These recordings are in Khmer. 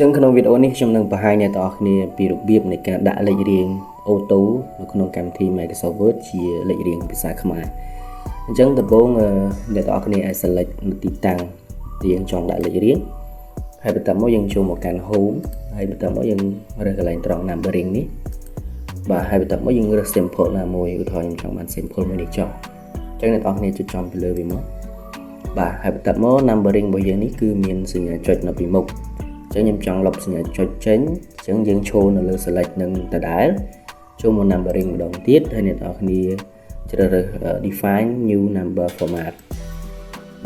ចឹងក្នុងវីដេអូនេះខ្ញុំនឹងបង្ហាញអ្នកទាំងអស់គ្នាពីរបៀបនៃការដាក់លេខរៀង auto នៅក្នុងកម្មវិធី Microsoft Word ជាលេខរៀងភាសាខ្មែរអញ្ចឹងដំបូងអ្នកទាំងអស់គ្នាអាច select នៅទីតាំងដែលយើងចង់ដាក់លេខរៀងហើយបន្ទាប់មកយើងចូលមកកាន់ home ហើយបន្ទាប់មកយើងរើសកន្លែងត្រង់ numbering នេះបាទហើយបន្ទាប់មកយើងរើស sample ណាមួយឧទាហរណ៍ខ្ញុំចង់បាន sample មួយនេះចុះអញ្ចឹងអ្នកទាំងអស់គ្នាចុចចំពីលើវាមកបាទហើយបន្ទាប់មក numbering របស់យើងនេះគឺមានសញ្ញាចុចនៅពីមុខអញ្ចឹងខ្ញុំចង់លុបសញ្ញាចុចចេញអញ្ចឹងយើងឈរនៅលើ select នឹងដដែលចូលមក numbering ម្ដងទៀតហើយអ្នកទាំងអស់គ្នាជ្រើសរើស define new number format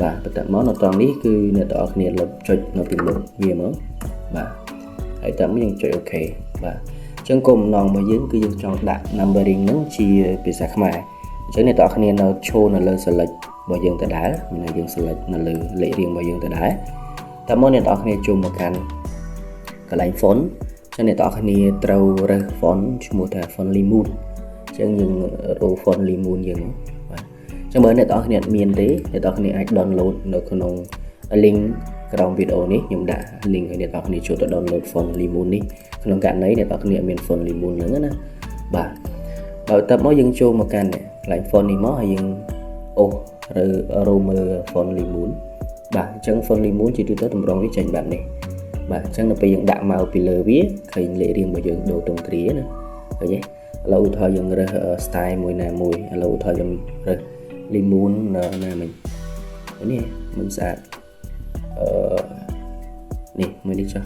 បាទបន្ទាប់មកនៅត្រង់នេះគឺអ្នកទាំងអស់គ្នាលុបចុចនៅពីមុខវាមកបាទហើយតមកយើងចុច OK បាទអញ្ចឹងគោលបំណងរបស់យើងគឺយើងចង់ដាក់ numbering ហ្នឹងជាភាសាខ្មែរអញ្ចឹងអ្នកទាំងអស់គ្នានៅឈរនៅលើ select របស់យើងដដែលមានន័យយើង select នៅលើលេខរៀងរបស់យើងដដែលតមកអ្នកទាំងអស់គ្នាចូលមកកាន់កន្លែង font អញ្ចឹងអ្នកទាំងអស់គ្នាត្រូវរើស font ឈ្មោះថា font Limon អញ្ចឹងយើងរក font Limon យើងមកបាទអញ្ចឹងបើអ្នកទាំងអស់គ្នាអត់មានទេអ្នកទាំងអស់គ្នាអាច download នៅក្នុង link ក្រោមវីដេអូនេះខ្ញុំដាក់ link ឲ្យអ្នកទាំងអស់គ្នាចូលទៅ download font Limon នេះក្នុងករណីអ្នកទាំងអស់គ្នាអត់មាន font Limon ហ្នឹងណាបាទបើតមកយើងចូលមកកាន់កន្លែង font នេះមកហើយយើងអូសឬរកមើល font Limon បាទអញ្ចឹង font Limon ជាទូទៅតម្រងវាចេញបែបនេះបាទអញ្ចឹងនៅពេលយើងដាក់មកពីលើវាឃើញលេខរៀងរបស់យើងដូរត្រង់ទ្រាណាឃើញទេឥឡូវឧទាហរណ៍យើងរើស style មួយណាមួយឥឡូវឧទាហរណ៍ខ្ញុំរើស Limon ណាមិញនេះមិនស្អាតអឺនេះមួយនេះចុះ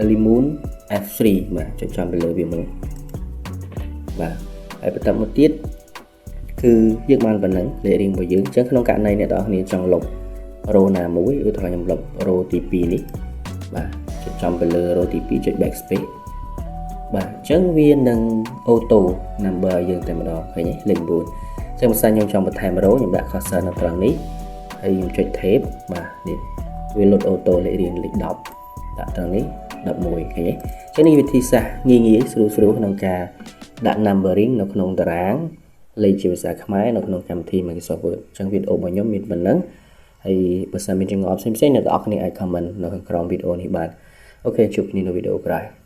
Limon F3 បាទចុចចំទៅលើវាមកបាទហើយបន្តមកទៀតគឺយើងបានប៉ុណ្ណឹងលេខរៀងរបស់យើងអញ្ចឹងក្នុងករណីអ្នកទាំងអស់គ្នាចង់លុប row ណាមួយឧទាហរណ៍ខ្ញុំលុប row ទី2នេះបាទចុចចំទៅលើ row ទី2ចុច backspace បាទអញ្ចឹងវានឹង auto number យើងតែម្ដងឃើញទេលេខ9អញ្ចឹងបើសិនខ្ញុំចង់បន្ថែម row ខ្ញុំដាក់ cursor នៅត្រង់នេះហើយខ្ញុំចុច tab បាទនេះវាលុត auto លេខរៀងលេខ10ដាក់ត្រង់នេះ11ឃើញទេអញ្ចឹងនេះវិធីសាស្ត្រងាយងាយស្រួលស្រួលក្នុងការដាក់ numbering នៅក្នុងតារាងលេខជាភាសាខ្មែរនៅក្នុងកម្មវិធី Microsoft Word អញ្ចឹងវីដេអូរបស់ខ្ញុំមានប៉ុណ្ណឹងហើយបើសិនមានចម្ងល់ផ្សេងៗអ្នកទាំងអស់គ្នាអាច comment នៅខាងក្រោមវីដេអូនេះបាន OK ជួបគ្នានៅវីដេអូក្រោយ។